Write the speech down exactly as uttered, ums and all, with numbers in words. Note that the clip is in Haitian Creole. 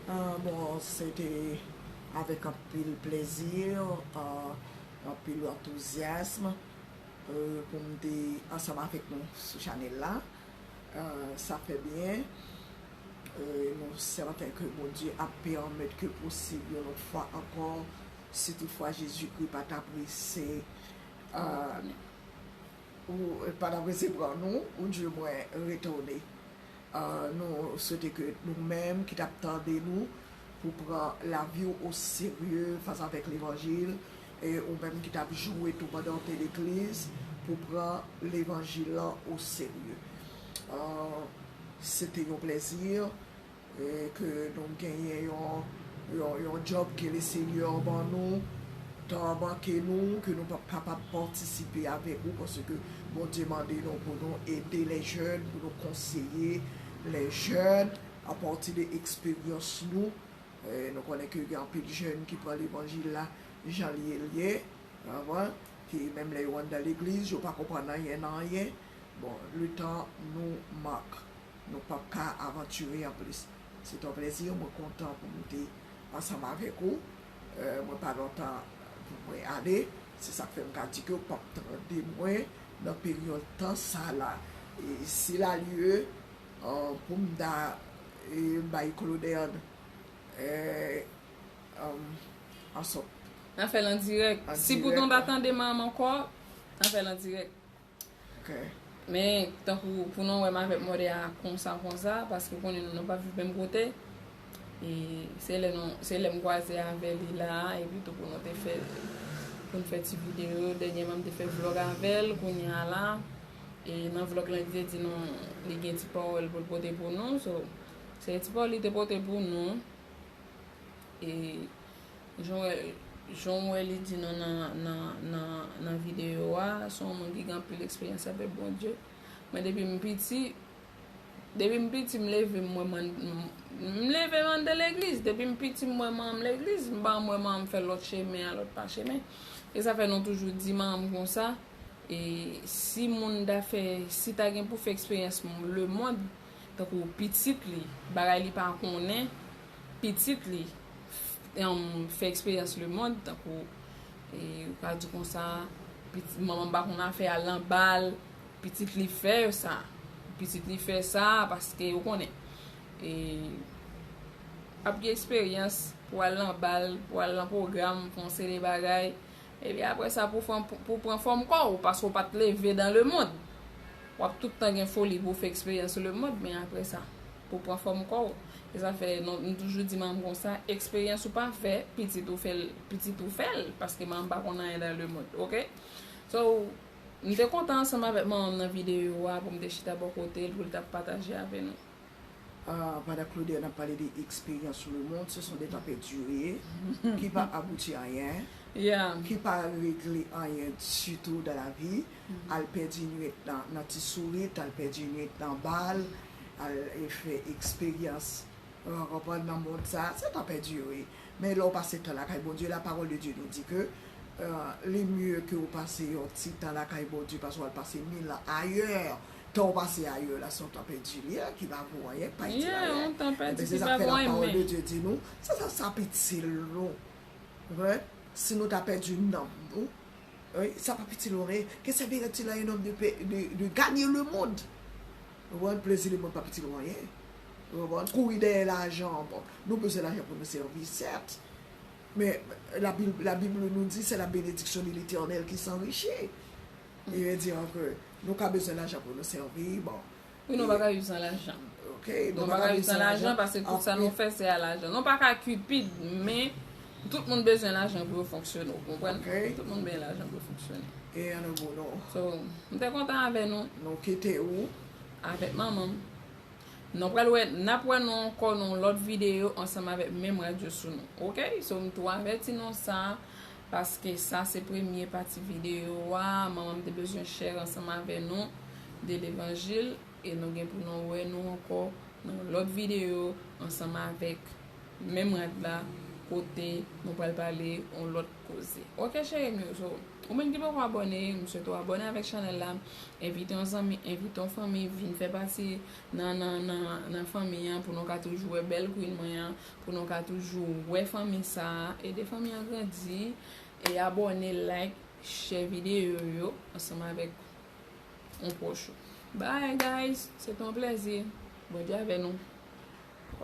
Ah, bon, se te avèk anpil plèzi, ah, anpil antouzyasm, euh, pou m te ansanm avèk nou sou chanèl la. Ah, sa fè byen. Euh, nou sèten ke Bondye ap pèmèt ke posib yon lòt fwa ankò, si toutfwa Jezikri pa ta prese, ah, ou pa ta prese pran nou, ou di mwen retounen. Ah, nou swete ke nou menm ki t ap tande nou pou pran lavi w oserye fas avèk levanjil, e ou menm ki t ap joure tou pandan w te legliz pou pran levanjil lan oserye. Ah, se te yon plèzi, e ke nou genyen yon, yon, yon djòb ke Lesenyè ban nou, tan an manke nou, ke nou p ap kapab patisipe avèk ou, paske Bondye mande nou pou nou ede lè jèn, pou nou konseye lè jèn apati de eksperyans nou. E, nou konnen ke gen anpil jèn ki pran levanjil la jan l ye, l ye, w konprann, ki menm lè yo anndan legliz, yo pa konprann anyen nan anyen. Bon, letan nou mank, nou p ap ka avantire anplis. Se te yon plèzi, mwen kontan pou m te ansanm avèk ou. Euh, mwen pa lontan pou mwen ale. Se sa k fè m ka di ke w p ap tande mwen nan peryòd tan sa la. E si l a lye, euh, pou m ta, e, bay Clauderne, euh, euh, an sòt. N a fè l an dirèk. An dirèk. Si Boudon pa tande manm ankò, n a fè l an dirèk. Ok. Men, tankou pou nou wè m avèk Mòde a konsa, konsa, paske w konnen nou, nou pa viv menm kote. E se lè nou, se lè m kwaze avè li la, epi tou pou nou te fè, pou n fè ti videyo, dènyèman m te fè vlòg avè l, kounye a la, e nan vlòg lan li te di nou, li gen ti pawòl pou l pote pou nou, so, se ti pawòl li te pote pou nou. E jan w wè, jan w wè li di nou nan, nan, nan, nan videyo a, se yon moun ki gen anpil eksperyans avèk Bondye. Mwen depi m piti, depi m piti, m leve, m wè manm, m, m leve m anndan legliz. Depi m piti, m wè manm legliz. M pa janm wè manm fè lòt chemen a, lòt pa chemen. E sa fè nou toujou di manm konsa, e si moun ta fè, si ta gen pou fè eksperyans lemonn, tankou pitit li, bagay li pa konnen, pitit li, em, fè eksperyans lemonn, tankou, e, ou ka di konsa, piti, manman m pa konn afè al nan bal, pitit li fè sa. Pitit li fè sa, paske, ou konnen, e, ap gen eksperyans pou al nan bal, pou al nan pwogram, pou yon seri de bagay. Epi apre sa, pou fè, pou, pou pran fòm kò w, paske w pa t leve dan lemonn. W ap tout tan gen foli pou w fè eksperyans lemonn, men apre sa, pou pran fòm kò w. E sa fè, nou, nou toujou di manm konsa, eksperyans ou pa fè, pitit ou fè l, pitit ou fè l, paske manm pa konn anyen dan lemonn, oke? So, m te kontan ansanm avèk manman m nan videyo a, pou m te chita bò kote l, pou l t ap pataje avè nou. Ah, pandan Clauderne ap pale de eksperyans lemonn, ce sont des temps perdurés, ki pa abouti anyen, Yeah. ki pa regle anyen ditou dan lavi, al pèdi nwit nan, nan ti sourit, al pèdi nwit nan bal, al, e, fè eksperyans, w konprann, nan mond sa, se tan pèdi, wi. Men lè w pase tan lakay Bondye, la parole de Dieu nous dit que, euh, li mye ke w pase yon ti tan lakay Bondye pase w al pase mil an ayè. Tan w pase ayè la, se yon tan pèdi li ye, ki pa vo anyen, ki pa itil anyen. Yeah, yon tan pèdi ki pa vo anyen, men. Ebyen, se sa k fè la parole de Dieu di nou, se sa, sa p itil nou. Vre? Si nou ta pèdi nanm nou, wi, sa p ap itil nou anyen. Que servirait-il à un homme de, pe- de, de gagner le monde? Ou konprann? Plezi lemonn p ap itil ou anyen. Ou konprann? Kouri dèyè lajan, bon, nou bezwen lajan pou nou sèvi, sèt. Men la Bib, la Bib nou di, c'est la bénédiction de l'Éternel qui s'enrichit. E vle di ke nou ka bezwen lajan pou nou sèvi, bon. Wi, nou pa ka viv san lajan. Ok, nou pa ka viv san lajan, paske tout sa nou fè, se a lajan. Nou pa ka cupide, men tout moun bezwen lajan pou yo fonksyone, ou konprann? Ok. Tout moun bezwen lajan pou yo fonksyone. E an nou bon non. So, m te kontan avè nou. Nou kite ou. Avèk manman m. Nou pral wè, n ap wè nou ankò nan yon lòt videyo ansanm avèk menm radyo sou nou. Oke? So, m tou avèti nou sa, paske sa se premye pati videyo a. Manman m te bezwen share ansanm avè nou de levanjil. E nou gen pou nou wè nou ankò nan yon lòt videyo ansanm avèk menm rad la. kote nou pral pale yon lòt koze. Ok, cheri m yo, so, ou menm ki poko abòne, m swete w abòne avèk chanèl la, envite yon zanmi, envite yon fanmi, vin fè pati nan, nan, nan, nan fanmi an, pou nou ka toujou wè bèl queen mwen an, pou nou ka toujou wè fanmi sa a, ede fanmi an grandi, e abòne, like, share videyo yo ansanm avèk yon pwòch ou. Bye guys, se te yon plèzi. Bondye avè nou.